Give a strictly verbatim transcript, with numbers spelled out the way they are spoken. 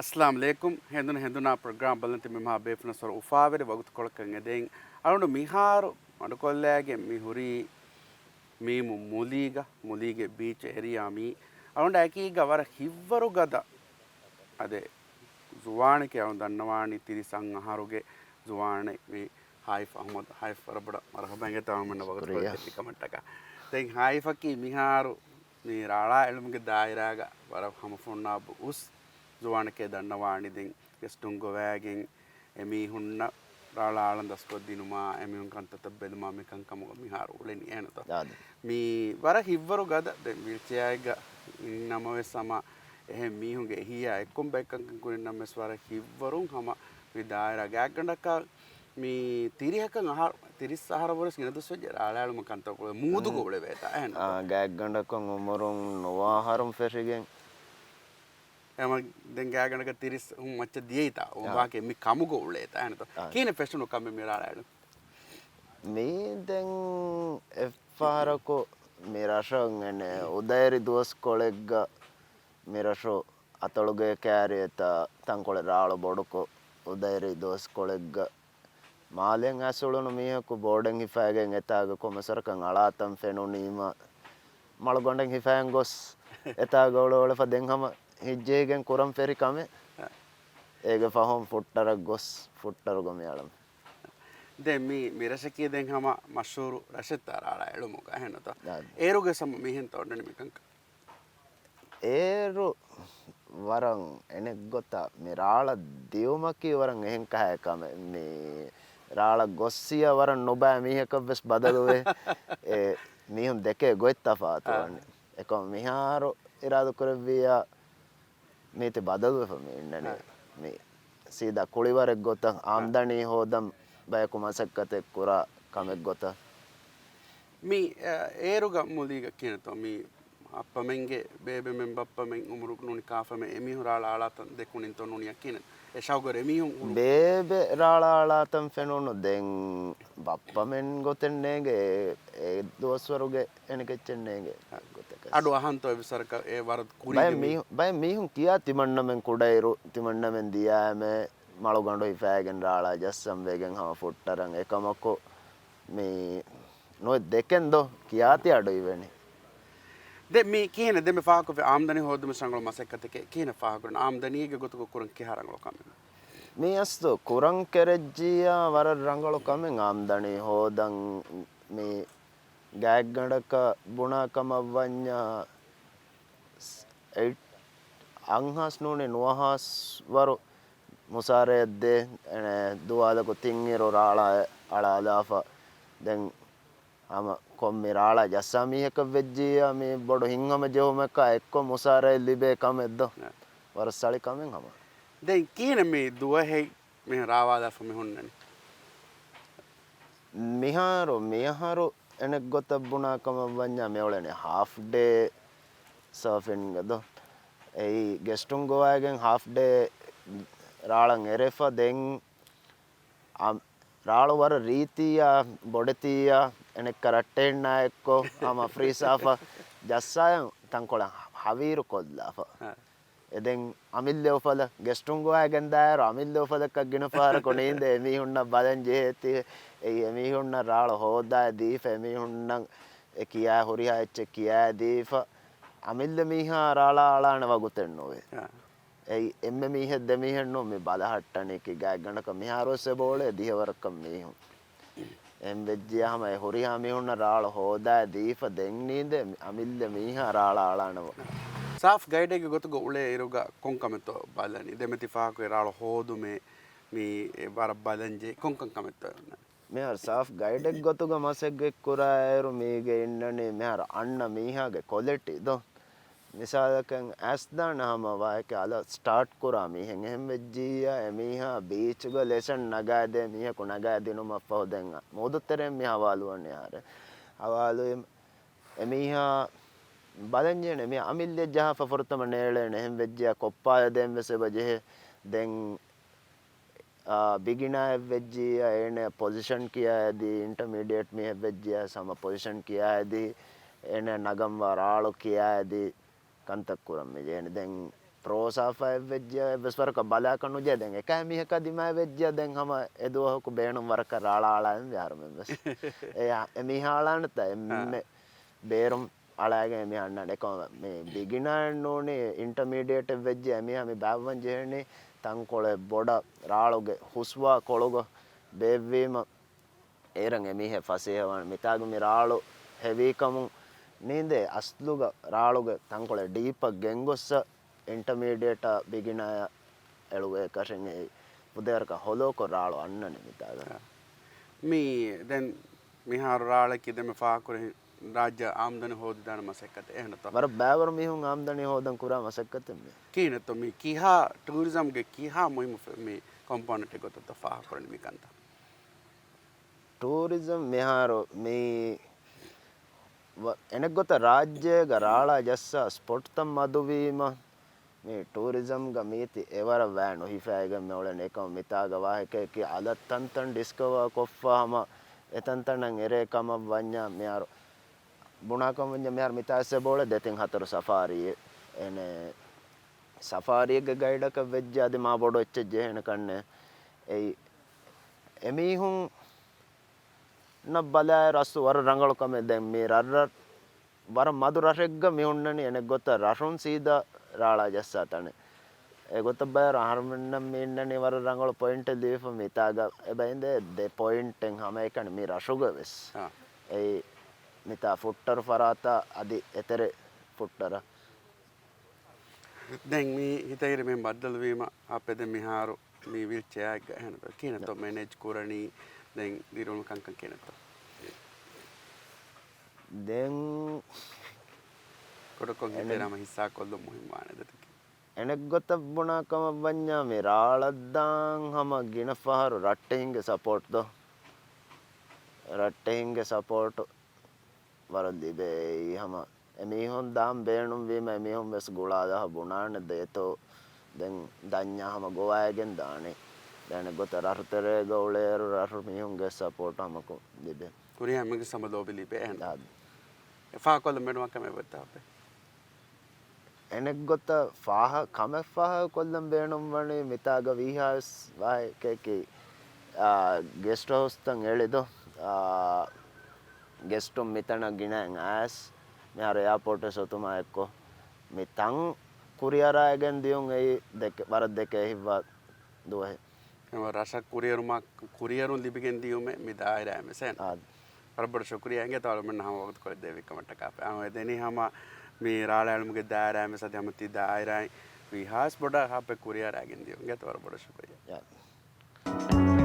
އައްސަލާމު ޢަލައިކުމް. ހެނދުނު ހެނދުނާ ޕްރޮގްރާމް ބަލަން ތިބި މިހާ ބޭފުޅުން ސޮރު އުފާވެރި ވަގުތުކޮޅަކަށް އެދެން. އަޅުގަނޑު މިހާރު މަޑުކޮށްލައިގެން މި ހުރީ މީމު މުލީގަ، މުލީގެ ބީޗް އެރިއާ މީ. އަޅުގަނޑު އެކީގަ ވަރަށް ހިތްވަރު ގަދަ އަދެ ޒުވާނެކޭ. އަޅުގަނޑު ދަންނަވާނީ ތިރީސް އަށް އަހަރުގެ ޒުވާނެއް މި ހާއިފް އަޙްމަދު. ހާއިފް ވަރަށް ބޮޑަށް މަރުޙަބާ އިނގޭތޯ އަޅުގަނޑުމެންނަށް ވަގުތުކޮޅެއް ދެއްވި ކަމަށްޓަކާ. ދެން ހާއިފަކީ މިހާރު މި ރާޅާ އެޅުމުގެ ދާއިރާގަ ވަރަށް ހަމަ ފޮންނާބު އުސް ޒުވާނެކޭ ދަންނަވާނީ. ދެން ގެސްޓުން ގޮވައިގެން އެމީހުންނަށް ރާޅާ އަޅަން ދަސްކޮށްދިނުމާ، އެމީހުން ކަންތައްތައް ބެލުމާ، މި ކަންކަމުގަ މިހާރު އުޅެނީ އެހެންތޯ؟ އާދެ. މީ ވަރަށް ހިތްވަރު ގަދަ. ދެން ވީލްޗެއާއެއްގަ އިންނަމަވެސް ހަމަ އެހެން މީހުންގެ އެހީއާ އެއްކޮން ބައެއް ކަންކަން ކުރިންނަމަވެސް ވަރަށް ހިތްވަރުން ހަމަ މި ދާއިރާ ގާތްގަނޑަކަށް މި ތިރީހަކަށް އަހަރު، ތިރީސް އަހަރަށް ވުރެސް ގިނަ ދުވަސް ވެއްޖެ ރާޅާ އެޅުމަށް ކަންތައް ކުރޭ. މޫދުގަ އުޅެވޭތާ އެހެންތޯ؟ އާ، ގާތްގަނޑަކަށް އުމުރުން ނުވައަހަރުން ފެށިގެން. އެމަ ދެން ގާތްގަނޑަކަށް ތިރީސް ހުން މައްޗަށް ދިޔައީތާ؟ އާ. ވާކެ މި ކަމުގަ އުޅޭތާ އެހެންތޯ؟ އާ. ކިހިނެއް ފެށުނު ކަމެއް މި ރާޅާ އެޅުން؟ މީ ދެން އެއްފަހަރަކު މި ރަށަށް އެނެ އުދައެރި ދުވަސްކޮޅެއްގަ މި ރަށު އަތޮޅުގެ ކާރިއަތާ ތަންކޮޅެއް ރާޅު ބޮޑުކޮށް، އުދައެރި ދުވަސްކޮޅެއްގަ މާލެއަށް އައިސް އުޅުނު މީހަކު ބޯޑެއް ހިފައިގެން އެތާގަ ކޮންމެސްވަރަކަށް އަޅާތަން ފެނުނީމަ، މަޅުގަނޑެއް ހިފައިގެން ގޮސް އެތާގަ އުޅެ އުޅެފަ ދެން ހަމަ ހިތްޖެހިގެން ކުރަން ފެށި ކަމެއް. އޭގެ ފަހުން ފުއްޓަރަށް ގޮސް ފުއްޓަރުގަ މި އަޅަން. ދެން މި، މި ރަށަކީ ދެން ހަމަ މަޝްހޫރު ރަށެއްތާ ރާޅާ އެޅުމުގަ އެހެންތޯ؟ އާ. އޭރުގެ ސަމަ މިހެން ތޯންނަނީ މިކަންކަން. އޭރު ވަރަށް އެނެއްގޮތަށް މި ރާޅަށް ދިއުމަކީ ވަރަށް އެހެން ކަހަލަ ކަމެއް. މި ރާޅަށް ގޮއްސިޔާ ވަރަށް ނުބައި މީހަކަށް ވެސް ބަދަލުވޭ. އެ މީހުން ދެކޭ ގޮތް ތަފާތު އާ. ވަނީ. އެކަމަ މިހާރު އިރާދަކުރެއްވިއްޔާ މީތި ބަދަލުވެފަ މި އިންނަނީ. އާ. މި ސީދާ ކުޅިވަރެއް ގޮތަށް އާ. އާމްދަނީ ހޯދަން ބަޔަކު މަސައްކަތެއް ކުރާ ކަމެއް ގޮތަށް. މި، އަ، އޭރުގަ މުލީގަ ކިހިނެއްތޯ މި އައްޕަމެންގެ ބޭބެމެން ބައްޕަމެން އުމުރު ނޫނީ ކާފަމެން އެމީހުން ރާޅަ އަޅާތަން ދެކުނިންތޯ ނޫނިއްޔާ ކިހިނެއް؟ އެ ޝައުގުވެރި އެމީހުން ހުރު- ބޭބެ ރާޅަ އަޅާތަން ފެނުނު ދެން ބައްޕަމެން ގޮތެއް ނޭނގެ، އެ ދުވަސްވަރުގެ އެނެކެއްޗެއް ނޭނގެ ގޮތަކަސް. އަޑު އަހަންތޯ އެއްވެސް ވަރަކަށް އެ ވަރަށް ކުރީގެ ބައެއް މީ- މީހުން، ބައެއް މީހުން ކިޔާ ތިމަންނަމެން ކުޑައިރު، ތިމަންނަމެން ދިޔާމެ މަޅުގަނޑު ހިފައިގެން ރާޅާ ޖައްސަން ވެގެން ހަމަ ފުއްޓަރަން އެކަމަކު މި ނުވެ ދެކެން ދޯ ކިޔާތި އަޑު އިވެނީ. ދެ މި ކިހިނެއް ދެ މި ފާހަގަކޮށްފި އާމްދަނީ ހޯދުމަށް ރަނގަޅު މަސައްކަތެކޭ ކިހިނެއް ފާހަގަކުރަން؟ އާމްދަނީގެ ގޮތުގަ ކުރަން ކިހާ ރަނގަޅު ކަމެއް؟ މި އަސްލު ކުރަން ކެރެއްޖިއްޔާ ވަރަށް ރަނގަޅު ކަމެއް އާމްދަނީ ހޯދަން މި ގާތްގަނޑަކަށް ބުނާ ކަމަށް ވަންޏާ، އެއް އަށް ނޫނީ ނުވަހާސް ވަރު މުސާރައެއް ދޭ، އެނެ ދުވާލަކު ތިން އިރު ރާޅާ އަޅާލާފަ. ދެން ހަމަ ކޮން މި ރާޅާ ޖައްސާ މީހަކަށް ވެއްޖިއްޔާ މި ބޮޑު ހިތްހަމަޖެހުމަކާ އެއްކޮށް މުސާރައެއް ލިބޭ ކަމެއް ދޯ؟ އެ. ވަރަށް ސަޅި ކަމެއް ހަމަ. ދެން ކިހިނެއް މި ދުވަހެއް މި ރާވާލާފަ މި ހުންނަނީ؟ މިހާރު، މިއަހަރު އެނެއްގޮތަށް ބުނާ ކަމަށް ވަންޏާ މި އުޅެނީ ހާފް ޑޭ ސާފިންގަ ދޯ. އެއީ ގެސްޓުން ގޮވައިގެން ހާފް ޑޭ ރާޅަށް އެރެފަ ދެން އަ-، ރާޅު ވަރަށް ރީތިއްޔާ، ބޮޑެތިއްޔާ، އެނެއްކަ ރައްޓެހިންނާ އެއްކޮށް ހަމަ ފްރީސާފަ ޖައްސާއި ތަންކޮޅެއް ހަވީރު ކޮށްލާފަ. އެ. އެ ދެން އަމިއްލަ އުފަލަށް، ގެސްޓުން ގޮވައިގެން ދާއިރު އަމިއްލަ އުފަލަކަށް ގިނަ ފަހަރަކު ނީނދެ އެމީހުންނަށް ބަލަން ޖެހޭތީ، އެއީ އެމީހުންނަށް ރާޅު ހޯދާ ދީފަ، އެމީހުންނަށް އެ ކިޔާ ހުރިހާ އެއްޗެއް ކިޔާ ދީފަ، އަމިއްލަ މީހާ ރާޅާ އަޅާނެ ވަގުތެއް ނުވޭ. އާ. އެއީ އެންމެ މީހެއް ދެމީހެއް ނޫން މި ބަލަހައްޓަނީކީ ގާތްގަނޑަކަށް މިހާރުވެސް އެބައުޅޭ ދިހަވަރަކަށް މީހުން. އެހެން ވެއްޖިއްޔާ ހަމަ އެ ހުރިހާ މީހުންނަށް ރާޅު ހޯދާ ދީފަ ދެން ނީނދެ އަމިއްލަ މީހާ ރާޅާ އަޅާނަމަ. ސާފް ގައިޑެއްގެ ގޮތުގަ އުޅޭ އިރުގަ ކޮން ކަމެއްތޯ ބަލަނީ؟ ދެމެތި ފާހަގަކުރި ރާޅު ހޯދުމޭ މީ ވަރަށް ބަލަންޖެހޭ ކޮންކަން ކަމެއްތޯ އޮންނަނީ؟ މިހާރު ސާފް ގައިޑެއް ގޮތުގަ މަސައްކަތް ކުރާއިރު މީގެ އިންނަނީ މިހާރު އަންނަ މީހާގެ ކޮލިޓީ ދޯ. މިސާލަކަށް އައިސްދާނެ ހަމަ ވާހަކަ އަލަށް ސްޓާޓް ކުރާ މީހެއް އެހެން ވެއްޖިއްޔާ، އެމީހާ ބީޗުގަ ލެސަން ނަގާދޭ މީހަކު ނަގާދިނުމަށްފަހު ދެން މޫދުތެރެއިން މި ހަވާލުވަނީ އަހަރެން. ހަވާލުވީ އެމީހާ ބަލަންޖެހޭނެ މި އަމިއްލަ ޖަހާފަ ފުރަތަމަ ނޭޅޭނެ އެހެން ވެއްޖިއްޔާ ކޮއްޕާލަ ދޭން ވެސް އެބަ ޖެހޭ. ދެން އާ، ބިގިނާއެއް ވެއްޖިއްޔާ އޭނަ ޕޮޒިޝަން ކިޔާއިދީ، އިންޓަމީޑިއޭޓް މީހެއް ވެއްޖިއްޔާ ހަމަ ޕޮޒިޝަން ކިޔާއިދީ، އޭނަ ނަގަންވާ ރާޅު ކިޔާއިދީ، ކަންތައް ކުރަން މި ޖެހޭނެ. ދެން ޕްރޯ ސާފައެއް ވެއްޖިޔާ އެއްވެސް ވަރަކަށް ބަލާކަށް ނުޖެހޭ. ދެން އެކަހެ މީހަކާ ދިމާއެއް ވެއްޖިޔާ ދެން ހަމަ އެ ދުވަހަކު ބޭނުން ވަރަކަށް ރާޅާ އަޅާ އެންމެ އަހަރުމެން ވެސް. އެ، އެ މީހާ އަޅާނެތަ އެންމެ ބޭރުން އަޅާގެން އެމީހާ އަންނާނެ. އެކަމަ މި ބިގިނާއެއް ނޫނީ، އިންޓަމީޑިއޭޓެއް ވެއްޖެ އެމީހާ މި ބާއްވަން ޖެހެނީ ތަންކޮޅެއް ބޮޑަށް ރާޅުގެ ހުސްވާ ކޮޅުގަ ބޭއްވީމަ އޭރަށް އެމީހެއް ފަސޭހަވާނެ. މިތާގަ މި ރާޅު ހެވީކަމުން ނީނދޭ އަސްލުގަ ރާޅުގެ ތަންކޮޅެއް ޑީޕަށް ގެންގޮއްސަ އިންޓަމީޑިއޭޓާ ބިގިނާޔާ އެޅުވޭކަށެއް އެއީ ފުދޭވަރަކަށް ހޮލޯކޮށް ރާޅު އަންނަނީ މިތާގަ. މި ދެން މިހާރު ރާޅަކީ ދެންމެ ފާހަގަކުރި ރާއްޖެ އާމްދަނީ ހޯދިދާނެ މަސައްކަތެއް އެހެންތޯ؟ ވަރަށް ބައިވަރު މީހުން އާމްދަނީ ހޯދަން ކުރާ މަސައްކަތެއް މި. ކިހިނެއްތޯ މި ކިހާ ޓޫރިޒަމްގެ ކިހާ މުހިއްމު ފެ-، މި ކޮމްޕޯނެންޓެއް ގޮތަށްތޯ ފާހަގަކުރަނީ މި ކަންތައް؟ ޓޫރިޒަމް މިހާރު މި ވަ-، އެނެއްގޮތަށް ރާއްޖޭގަ ރާޅާ ޖައްސާ ސްޕޮޓްތައް މަދުވީމަ، މި ޓޫރިޒަމްގަ މީތި އެވަރަށް ވައި ނުހިފައިގެން މިއުޅެނީ. އެކަމަ މިތާގަ ވާހަކައަކީ އަލަށް ތަންތަން ޑިސްކަވާ ކޮށްފަ ހަމަ އެތަންތަނަށް އެރޭ ކަމަށް ވަންޏާ މިހާރު ބުނާކަމަށް ވަންޏާ މިހާރު މިތާސް އެބައުޅޭ ދެތިން ހަތަރު ސަފާރީއެއް. އެނެ ސަފާރީއެއްގެ ގައިޑަކަށް ވެއްޖެ އަދި މާ ބޮޑު އެއްޗެއް ޖެހޭނެ ކަންނޭ. އެއީ އެމީހުންނަށް ބަލާއިރު އަސްލު ވަރަށް ރަނގަޅު ކަމެއް. ދެން މި ރަށްރަށް ވަރަށް މަދު ރަށެއްގަ މި ހުންނަނީ އެނެއްގޮތަށް ރަށުން ސީދާ ރާޅާ ޖައްސާ ތަނެއް. އެގޮތަށް ބައިވަރު އަހަރުމެންނަށް މި އިންނަނީ ވަރަށް ރަނގަޅު ޕޮއިންޓެއް ލިބިފަ މިތާގަ އެބަ އިނދޭ ދެ ޕޮއިންޓެއް ހަމައެކަނި މި ރަށުގަ ވެސް. އާ. އެއީ މިތާ ފުއްޓަރު ފަރާތާ އަދި އެތެރެ ފުއްޓަރަށް. ދެން މި ހިތަށް އިރު މި ބައްދަލުވީމަ އާ ޕެދެ މިހާރު މި ވީލް ޗެއާއެއްގަ އެހެން ކިހިނެއްތޯ މެނޭޖް ކުރަނީ؟ ދެން ދިރިއުޅުނު ކަންކަން ކިހިނެއްތޯ؟ ދެން ކުޑަކޮށް ހިތަށް އެނެ- އިރު ހަމަ ހިއްސާކޮށްލުން މުހިންމުވާނެ ދެތަކެއް. އެނެއްގޮތަށް ބުނާ ކަމަށް ވަންޏާ މި ރާޅަށްދާން ހަމަ ގިނަ ފަހަރު ރައްޓެހިންގެ ސަޕޯޓް ދޯ؟ ރައްޓެހިންގެ ސަޕޯޓް ވަރަށް ލިބޭ. އެއީ ހަމަ އެމީހުން ދާން ބޭނުންވީމަ އެމީހުން ވެސް ގުޅާލާ ބުނާނެ ދޭތޯ. ދެން ދަންޏާ ހަމަ ގޮވާގެން ދާނީ. ދެން އެގޮތަށް ރަށުތެރޭގަ އުޅޭއިރު ރަށު މީހުންގެ ސަޕޯޓް ހަމަކޮށް ލިބޭ. ހުރިހާ އެންމެންގެ ސަމަލޯބި ލިބޭ އެހެން. އާ. އެ ފާހަގަކޮށްލަން ބޭނުންވާ ކަމެއް ވެއްދާ އެއް. އެނެއްގޮތަށް ފާހަ-، ކަމެއް ފާހަގަކޮށްލަން ބޭނުންވަނީ މިތާގަ ވީހާވެސް ވާހަކައަކީ، އާ، ގެސްޓް ހައުސްތައް އެޅިދޯ، އާ، ގެސްޓުން މިތަނަށް ގިނައިން އައިސް، މިހާރު އެއާޕޯޓެއް އޮތުމާ އެއްކޮށް، މި ތަން ކުރިއަރާގެން ދިޔުން އެއީ ދެކެ-، ވަރަށް ދެކޭ ހިތްވާ ދުވަހެއް. ހަމަ ރަށަށް ކުރިއެރުމާ-، ކުރިއެރުން ލިބިގެން ދިޔުމެއް މި ދާއިރާއިން ވެސް. އާ. ވަރަށް ބޮޑަށް ޝުކުރިއްޔާ އިނގޭތޯ އަޅުމެންނަށް ހަމަ ވަގުތުކޮޅެއް ދެއްވިކަމަށްޓަކާ. އަހަރެން ދެނީ ހަމަ މި ރާޅަ އެޅުމުގެ ދާއިރާއިން ވެސް އަދި ހަމަ ތި ދާއިރާއިން ވީހާވެސް ބޮޑަށް ހާއްޕެ ކުރިއަރާގެން ދިޔުން އިނގޭތޯ ވަރަށް ބޮޑަށް ޝުކުރިއްޔާ. ޔާ.